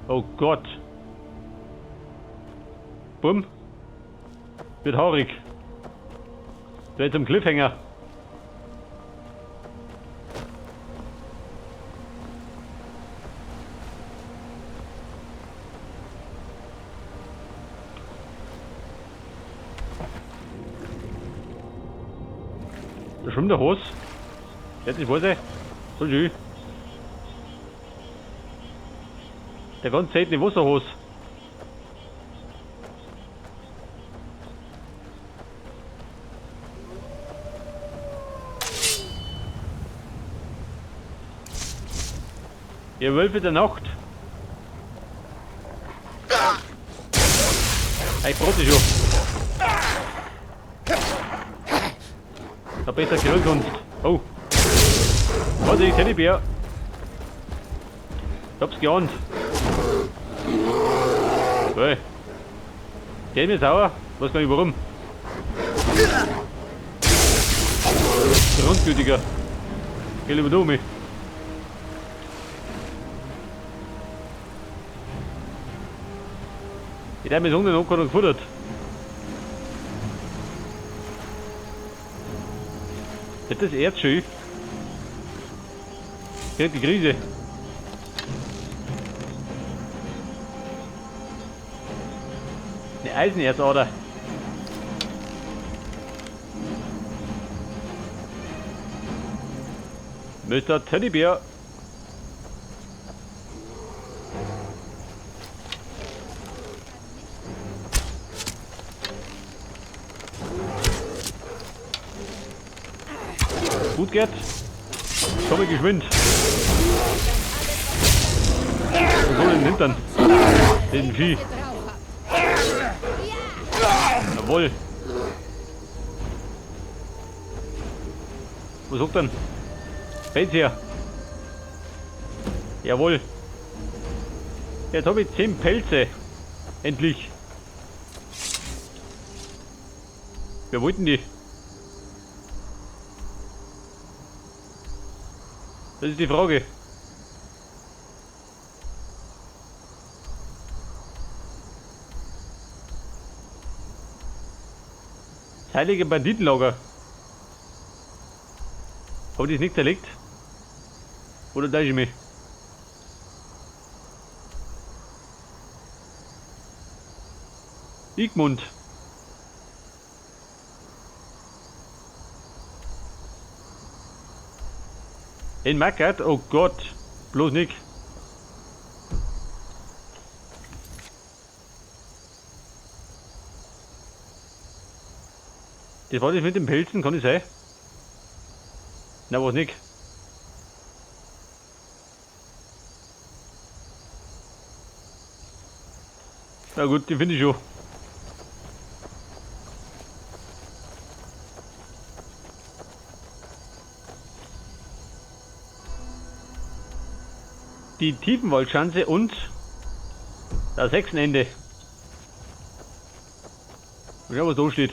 Oh Gott. Bumm. Wird haarig. Der ist am Cliffhanger. Da schwimmt der Hos. Jetzt ich weiß. So schön. Der ganz seltene Wasserhos. Ihr Wölfe der Nacht. Ich brauche schon. Da besser Grillkunst. Oh. Warte, ich Teddybär. Ich hab's geahnt. Hey. Der ist mir sauer. Weiß gar nicht warum. Grundgültiger. Geh lieber du mich. Ich hab mir so noch gefuttert. Das ist Erz schön. Kriegt die Krise. Eine Eisenerzader. Mister Teddybär. Gut, Gerd. Komm geschwind. Und hol den Hintern. Den Vieh. Jawohl. Wo sucht denn? Pelz her. Jawohl. Jetzt hab ich 10 Pelze. Endlich. Wer wollten die? Das ist die Frage. Das heilige Banditenlager. Hab ich das nicht zerlegt? Oder täusche ich mich? Igmund. In Markarth? Oh Gott, bloß nicht. Das war das mit den Pilzen, kann das sein? Na, was nicht. Na gut, die finde ich schon. Die Tiefenwaldschanze und das Hexenende. Mal schauen, was da steht.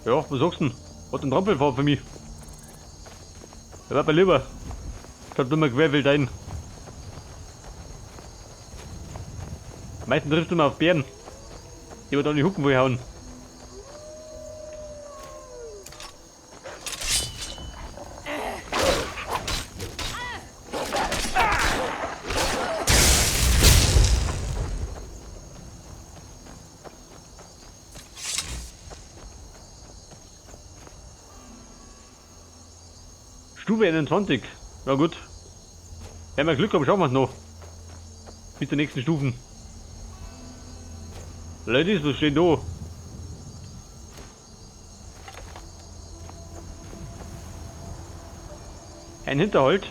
Ja, was sagst du denn? Hat ein Trampelfahrer für mich. Der war bei lieber. Schaut nur mal querfeld ein. Meistens trifft man auf Bären. Die wird dann die Hucken wohl hauen. Stufe 21. Na gut. Wenn wir Glück haben, schauen wir's noch. Bis zur nächsten Stufen. Ladies, was steht da? Ein Hinterhalt.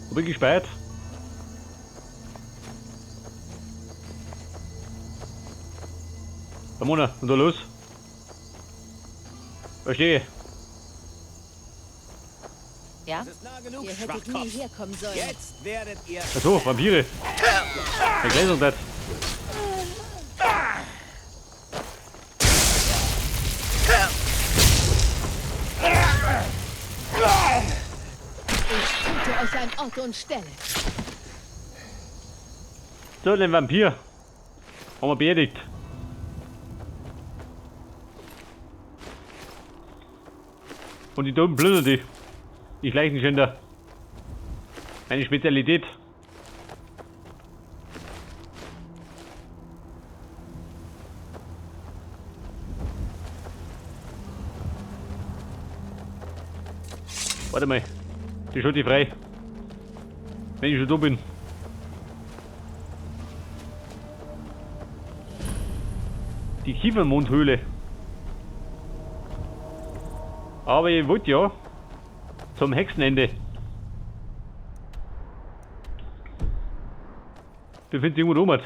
Hab ich gespeichert? Ramona, und da los? Verstehe. Ja? Es ist nah genug, Ihr hättet nie Schwachkopf. herkommen sollen. Jetzt werdet ihr... Achso, Vampire. Der Gläserung. Ich töte euch an Ort und Stelle. So, den Vampir haben wir beerdigt. Und die dummen plündern die. Die Leichenschänder. Meine Spezialität. Warte mal. Die schalte ich frei. Wenn ich schon da bin. Die Kiefernmondhöhle. Aber ich wollte ja zum Hexenende. Befindet sich irgendwo oben.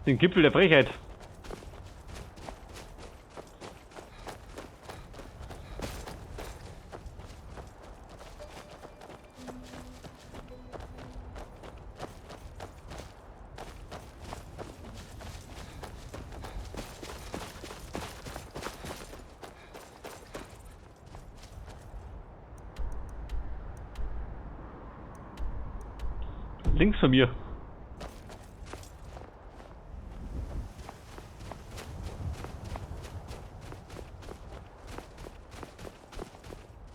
Den Gipfel der Frechheit. Links von mir.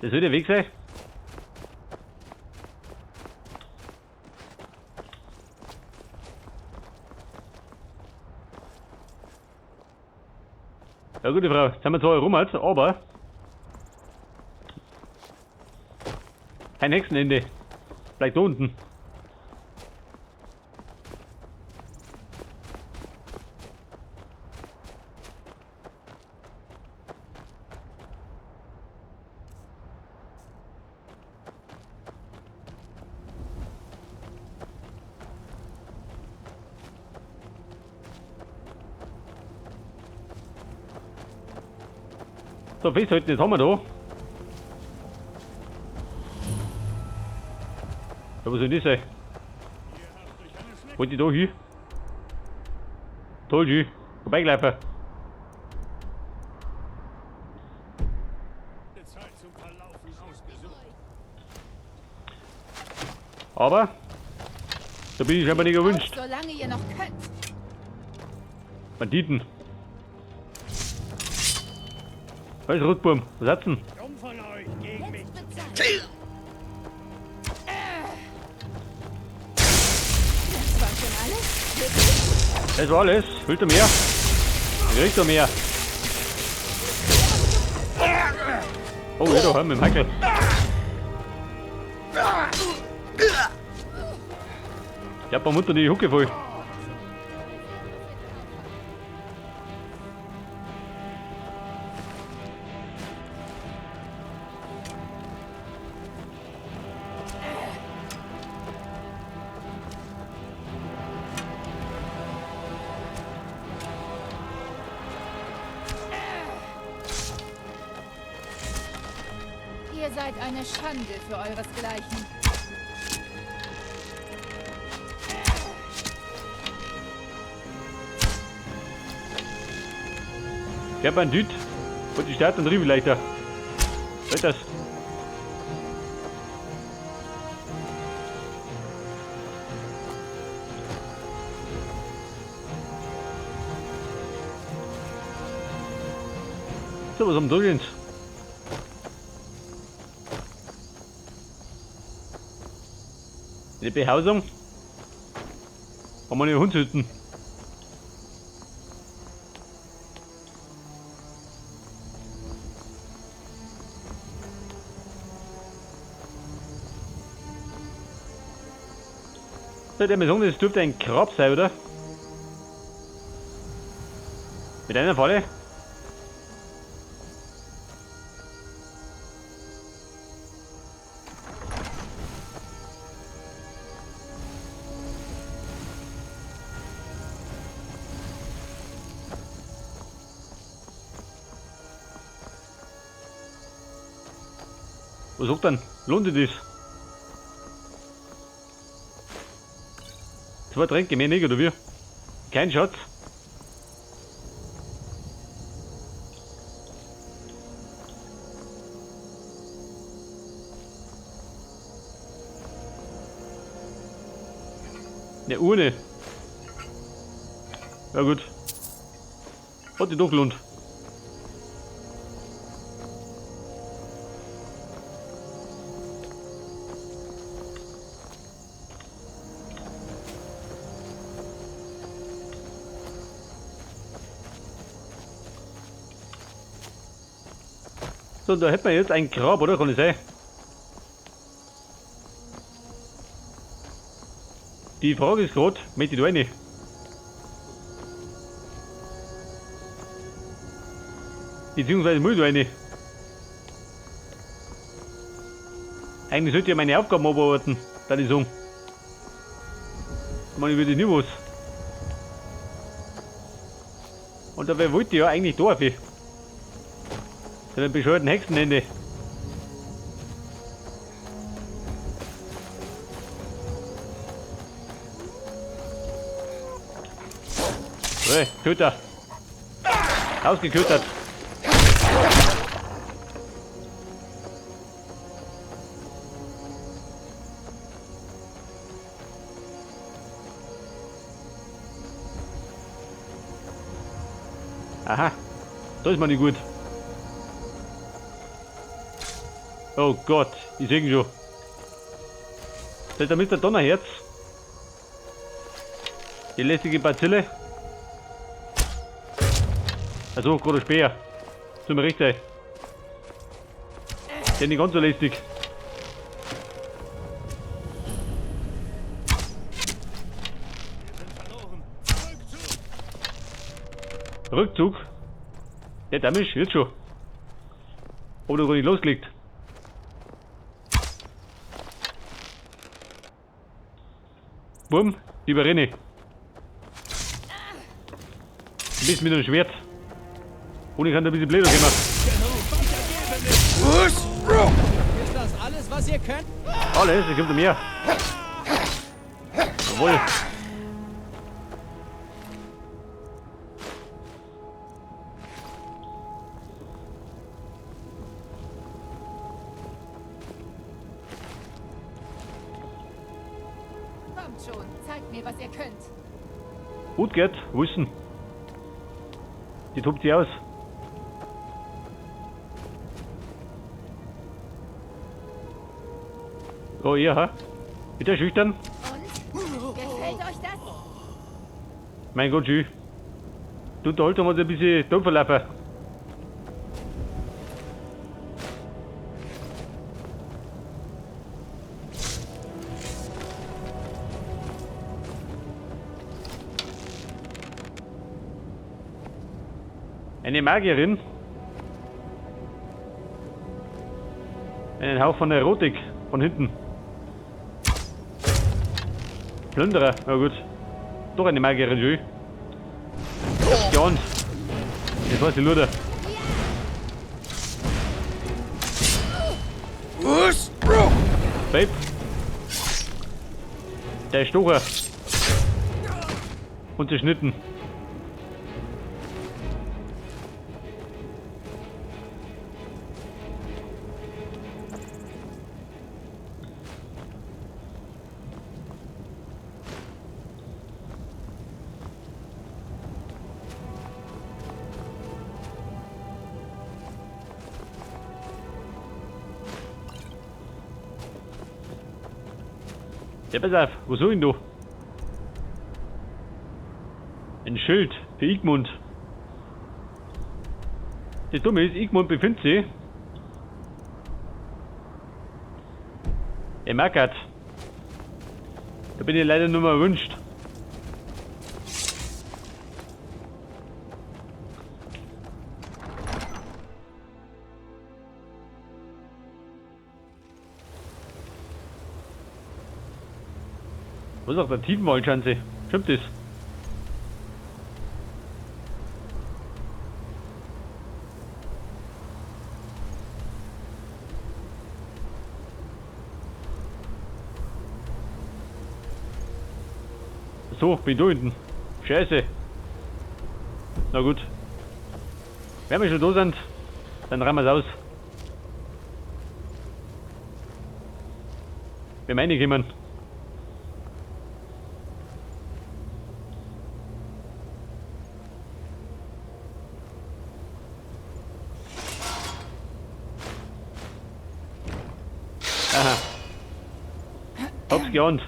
Das soll der Weg sein. Ja, gute Frau, jetzt haben wir zwar rum, aber kein Hexenende. Vielleicht da unten. So, festhalten, das haben wir da. Ja, was soll das sein? Wollt ihr da hin? Toll, schön. Vorbeigelaufen. Aber da bin ich scheinbar nicht erwünscht. Solange ihr noch könnt. Banditen. Was ist Rotburm? Was hat's denn? Dumm von euch gegen mich. Das war schon alles? Wirklich? Das war alles. Willst du mehr? Kriegst du mehr? Oh, ja, da haben wir Michael. Ich hab beim Mutter die Hucke voll. Ihr seid eine Schande für euresgleichen. Der Bandit und die Stadt und Riebe leichter. Was ist das? So, was haben wir da jetzt? Die Behausung haben wir eine Hundshütten. So, der mir sagen, das dürfte ein Grab sein, oder? Mit einer Falle? Was sagt denn? Lohnt sich das? 2 Tränke, mehr nicht, oder wie? Kein Schatz. Eine Urne. Ja gut. Hat sich doch gelohnt. So, da hätten wir jetzt ein Grab, oder? Kann ich sein? Die Frage ist grad, möchte ich da rein? Beziehungsweise muss ich da rein? Eigentlich sollte ich ja meine Aufgaben abarbeiten, da ich sagen. Ich meine, ich würde nie was. Und dabei wollte ich ja eigentlich da auf. Zu den bescheuerten Hexenhände. Hey, Köter. Ausgekötert. Aha, das ist mal nicht gut. Oh Gott, ich seh ihn schon. Das ist der Mister Donnerherz. Die lästige Bazille. Also, gerade Speer. Tut mir recht sein. Der ist nicht ganz so lästig. Rückzug? Der Damage wird schon. Oder gar nicht losgelegt. Bumm, die Überrenne. Ein bisschen mit dem Schwert. Und ich kann da ein bisschen blöder gehen. Ist das alles, was ihr könnt? Alles, es kommt mehr. Jawohl. Kommt schon, zeigt mir, was ihr könnt. Gut geht, wissen. Die tobt sie aus. Oh, ihr, ha? Bitte schüchtern. Und? Gefällt euch das? Mein Gott, schön. Du unterhalten wir uns ein bisschen dumm verlaufen. Eine Magierin. Einen Hauch von Erotik von hinten. Plünderer, na gut. Doch eine Magierin, schön. Ich hab's geahnt. Das war's, die Luder. Babe. Der Stocher. Und zerschnitten. Ja, pass auf, wo soll ich denn da? Ein Schild für Igmund. Das Dumme ist, Igmund befindet sich im Markert. Da bin ich leider nur mal erwünscht. Was ist auf der Tiefenwaldschanze? Stimmt das? So, bin ich da hinten. Scheiße. Na gut. Wenn wir schon da sind, dann räumen wir's aus. Wir meinen kommen. Aha. Hab's geahnt.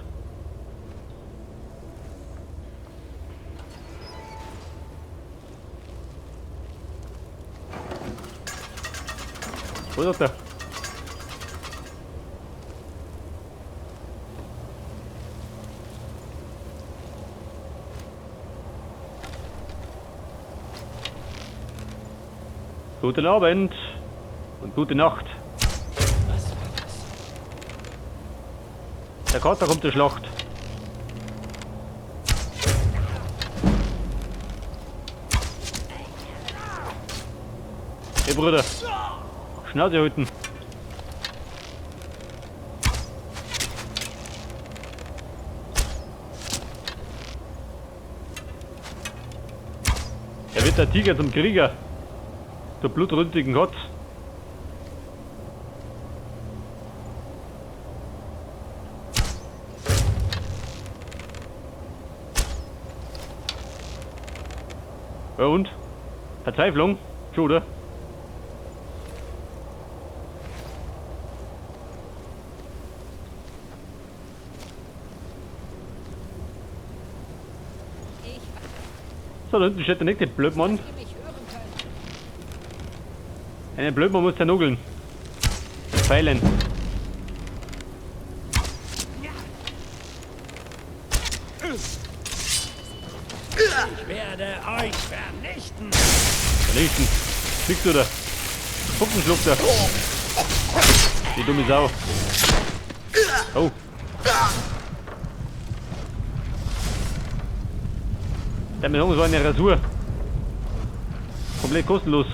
Wo ist der? Guten Abend und gute Nacht. Was war das? Der Kater kommt zur Schlacht. Hey Bruder, Schnauze halten. Er wird der Tiger zum Krieger. Der blutrünstigen Gott. Ja und? Verzweiflung? Schon, oder? So, da hinten steht der nächste Blödmann. Einen Blödmann muss der nugeln. Pfeilen. Ich werde euch vernichten. Vernichten. Kriegst du da? Puppenschluck da. Die dumme Sau. Oh. Der mit so eine Rasur. Komplett kostenlos.